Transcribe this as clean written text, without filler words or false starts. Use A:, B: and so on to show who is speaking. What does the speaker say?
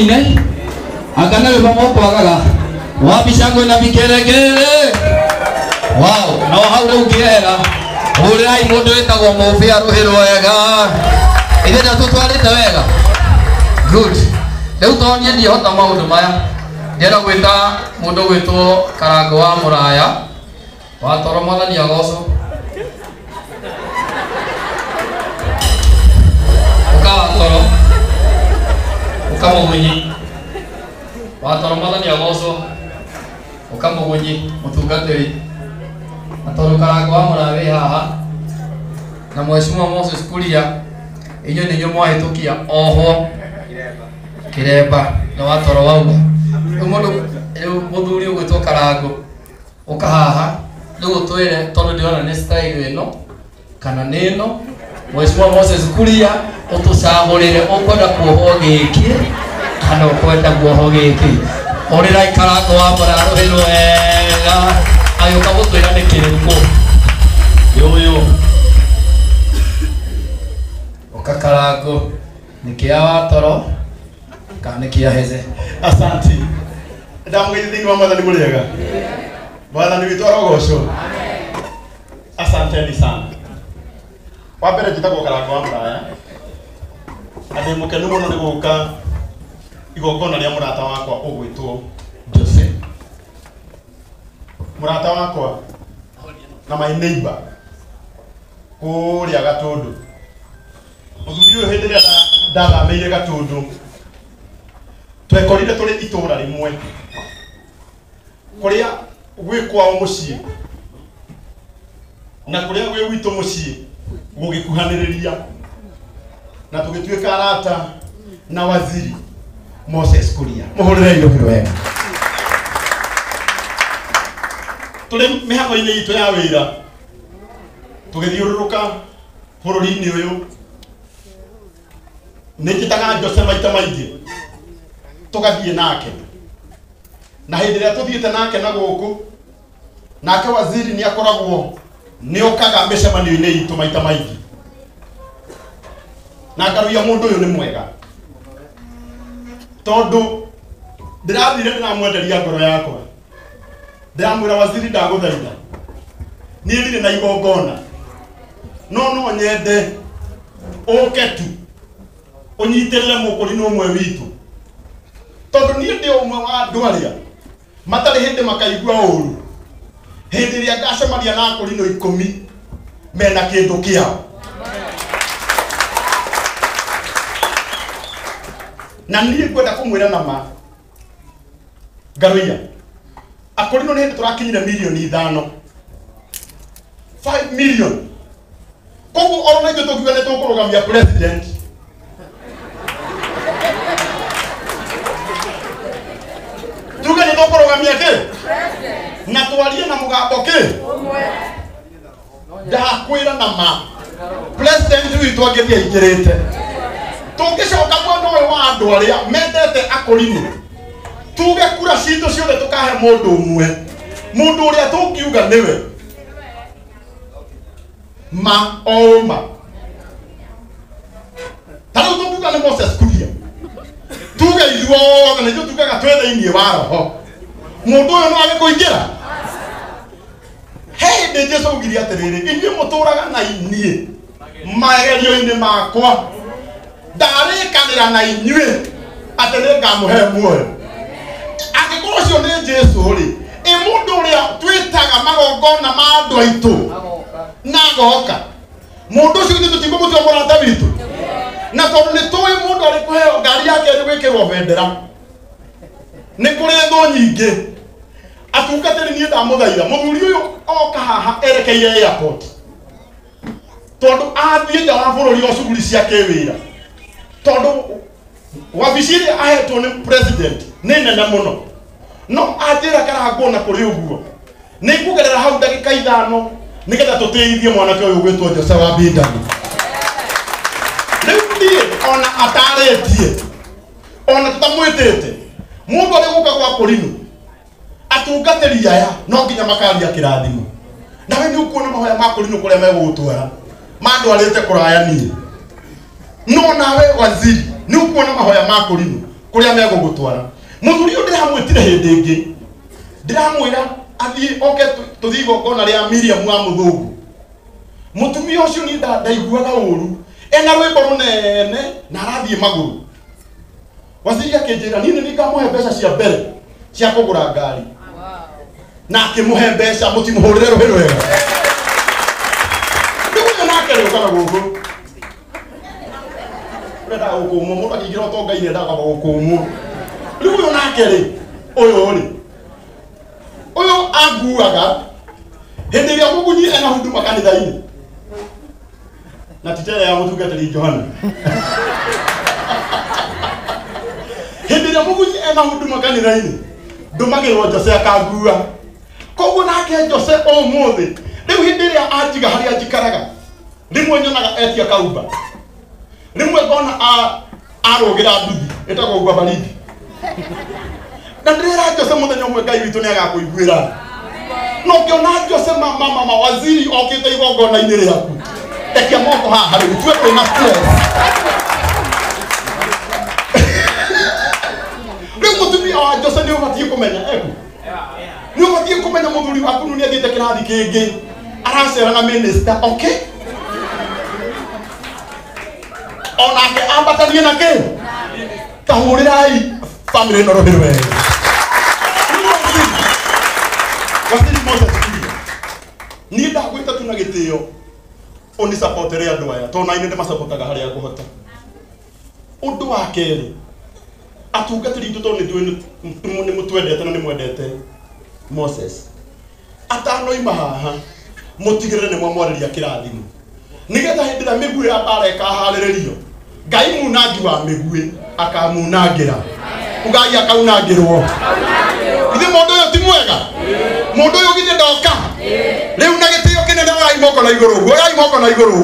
A: Mũine anga nĩ rwĩmbo mũkwagaga wapi shangwe na vigelegele. Wow, no hau rĩu ngĩehera hũrĩrai mũndũ wĩtagwo Mũbĩ arũhĩ rwega. Ithe nĩ tũtwarĩte wega. Good. Rĩu tondũ niĩ ndiĩhota maũndũ maya, ndĩrenda gwĩta mũndũ gwĩtwo Karango wa Mũraya wa toro mwathani agocwo. Ũka wa toro, ũka mũgunyi wa toro mwathani agocwo, ũka mũgunyi mũtungatĩri. Na tondũ Karango wa Mũraya wĩ haha na Mheshimiwa Moses Kuria, inyuĩ nĩ inyuĩ mwahĩtũkia ohwo Kiremba na wa toro wauga. Rĩu mũndũ rĩu mũthuri ũgwĩtwo Karango ũka haha rĩu ũtwĩre tondũ ndĩrona nĩ style ĩno kana nĩ ĩno. Mheshimiwa Moses Kuria ũtũcagũrĩre ũkwenda kuohwo gĩkĩ kana ũkwenda kuohwo gĩkĩ. Ũrĩrai Karango wa Mũraya rũhĩ rwega agĩũka gũtwĩra nĩ kĩrĩkũ. Nĩ ũyũ ũka Karango nĩ kĩa wa toro kana nĩ kĩa heze.
B: Asante. Ndamũgeithia thĩinĩ wa mwathani mũrĩega. Mwathani witũ arogocwo. Asanteni sana. Wa mbere njĩtagwo Karango wa Mũraya na ndĩ mũkenu mũno nĩ gũka igongona rĩa mũrata wakwa ũgwĩtwo Jose. Mũrata wakwa na my neighbor kũrĩa Gatũndũ. Mũthuri ũyũ hĩndĩ ĩrĩa ndathamĩire Gatũndũ twekorire tũrĩ itũra rĩmwe kũrĩa gwĩ kwao mũciĩ na kũrĩa gwĩ gwitũ mũciĩ gũgĩkuhanĩrĩria na tũgĩtuĩka arata na waziri Moses Kuria. Mũhũrĩrei rũhĩ wega. Tũrĩ mĩhang'o-inĩ itũ ya wĩra tũgĩthiũrũrũka bũrũri-inĩ ũyũ nĩ njĩtaga Jose maita maingĩ tũgathiĩ nake na hĩndĩ ĩrĩa tũthiĩte nake na gũkũ nake waziri nĩ akoragwo nĩ okaga mĩcemanio-inĩ itũ maita maingĩ na ngaruia mũndũ ũyũ nĩ mwega tondũ ndĩrathire ndĩramwenderia ngoro yakwa ndĩramwĩra waziri ndagũthaitha niĩ ndirĩ na igongona no no nyende ũke tu ũnyitĩrĩre mũkũrinũ ũmwe witũ tondũ niĩ ndĩ ũmwe wa andũ arĩa matarĩ hĩndĩ makaigua ũru hĩndĩ ĩrĩa ngacemania na akũrinũ 10 mena kĩndũ kĩao. Na niĩ ngwenda kũmwĩra na ma ngaruia akũrinũ nĩ hĩndĩ tũrakinyire mirioni 5 5 million. Koguo oro na ithuĩ tũngiuga nĩ tũkũrũgamia president tuge nĩ tũkũrũgamia kĩ na twarie na mũgambo kĩ ndakwĩra na ma president witũ angĩthiĩ aingĩrĩte tũngĩcoka mwena ũyũ wa andũ arĩa mendete akũrinũ tuge kura citũ ciothe tũkahe mũndũ ũmwe mũndũ ũrĩa tũngiuga nĩwe ma o ma ta rĩu tũngiuga nĩ Moses Kuria tuge ithuothe nĩ ithuĩ tugaga twĩ thĩinĩ wa roho mũndũ ũyũ no age kũingĩra. He hĩndĩ Jesũ augire atĩrĩrĩ inyuĩ mũtũraga na inyuĩ magerio-inĩ makwa ndarĩkanĩra na inyuĩ atĩ nĩngamũhe muoyo. Angĩkorwo ũcio nĩ Jesũ rĩ ĩ mũndũ ũrĩa twĩtaga magongona ma andũ aitũ na agoka mũndũ ũcio ithuĩ tũtikũmũtua mũrata witũ na tondũ nĩ tũĩ mũndũ arĩ kũheo ngari yake ĩrĩ gwĩkĩrwo bendera nĩ kũrĩ thũ nyingĩ. Atungatĩri niĩ ndamũthaitha mũthuri ũyũ oka haha erekeire airport tondũ athiĩ nja wa bũrũri o cuguri cia kĩwĩra tondũ wabici ĩrĩa ahetwo nĩ president nĩ nene mũno no anjĩra Karangwo na kũrĩ ũguo nĩ ngũgerera hau ndagĩka 5 nĩgetha tũtĩithie mwanake ũyũ ũgwĩtwo Jose wa Bindani. Rĩu niĩ ona atarĩtie ona tũtamwĩtĩte mũndũ arĩ gũka gwa kũrinũ atungatĩri aya no nginya makaria kĩrathimo nawe nĩ ũkuona mahoya ma kũrinũ kũrĩa megũgũtwara mandwarĩte kũraya niĩ no nawe waziri nĩ ũkuona mahoya ma kũrinũ Kũrĩa megũgũtwara. Mũthuri ũyũ ndĩramwĩtire hĩndĩ ĩngĩ. Ndĩramwĩra athiĩ oke tũthiĩ igongona rĩa Miriam wa mũthũngũ. Mũtumia ũcio niĩ ndaiguaga ũru. Ena rwĩmbo rũnene na arathiĩ magũrũ. Waziri akĩnjĩra niĩ nĩ ngamũhe mbeca cia mbere cia kũgũra ngari. Na akĩmũhe mbeca mũtimũhũrĩre rũhĩ rwega. Rĩu ũyũ nake rĩ ũkaga gũkũ. Ũrenda gũkũmwo mũndũ akĩingĩra ũtonga-inĩ endaga gũkũmwo. Rĩu ũyũ nake rĩ ũyũ rĩ ũyũ anguaga hĩndĩ ĩrĩa mũgunyi ena huduma kanitha-inĩ na ti tere ya mũtungatĩri Johana. Hĩndĩ ĩrĩa mũgunyi ena huduma kanitha-inĩ ndũmagĩrwo Jose akangua. Koguo nake Jose ũmũthĩ rĩu hĩndĩ ĩrĩa anjiga harĩa njikaraga rĩmwe nyonaga etia kaumba rĩmwe ngona arũgĩra nduthi ĩtagwo ngwa baridi. Na ndĩrera Jose mũthenya ũmwe Ngai witũ nĩagakũiguĩra. No ũngĩona Jose mama waziri okĩte igongona-inĩ rĩaku ekia moko haha rĩu tue kwĩna stress. Rĩu mũtumia wa Jose nĩ ũbatiĩ kũmenya eku. Nĩ ũbatiĩ kũmenya mũthuri waku nĩ athiĩte kĩrathi kĩngĩ aracera na minister okay? Onake ambatanie na kĩ? Tahũrĩrai family ĩno rũhĩ rwega. Waziri Moses Kuria niĩ ndagwĩta tu na gĩtĩo ũnisapotere andũ aya tondũ nani ndĩmasapotaga harĩa ngũhota. Ũndũ wa kerĩ atungatĩri itũ tondũ nĩ nĩ mũtwendete na nĩ mwendete Moses atanoima haha mũtigĩrĩre nĩ mwamwarĩria kĩrathimo nĩgetha hĩndĩ ĩrĩa mĩguĩ ya mbara ĩkaharĩrĩrio Ngai munangi wa mĩguĩ akamunangĩra. Ugai akaunangĩrwo. Githĩ mũndũ ũyũ ti mwega? Mũndũ ũyũ githĩ ndoka? Rĩu na gĩtĩo kĩnene oyai moko na igũrũ. Oyai moko na igũrũ.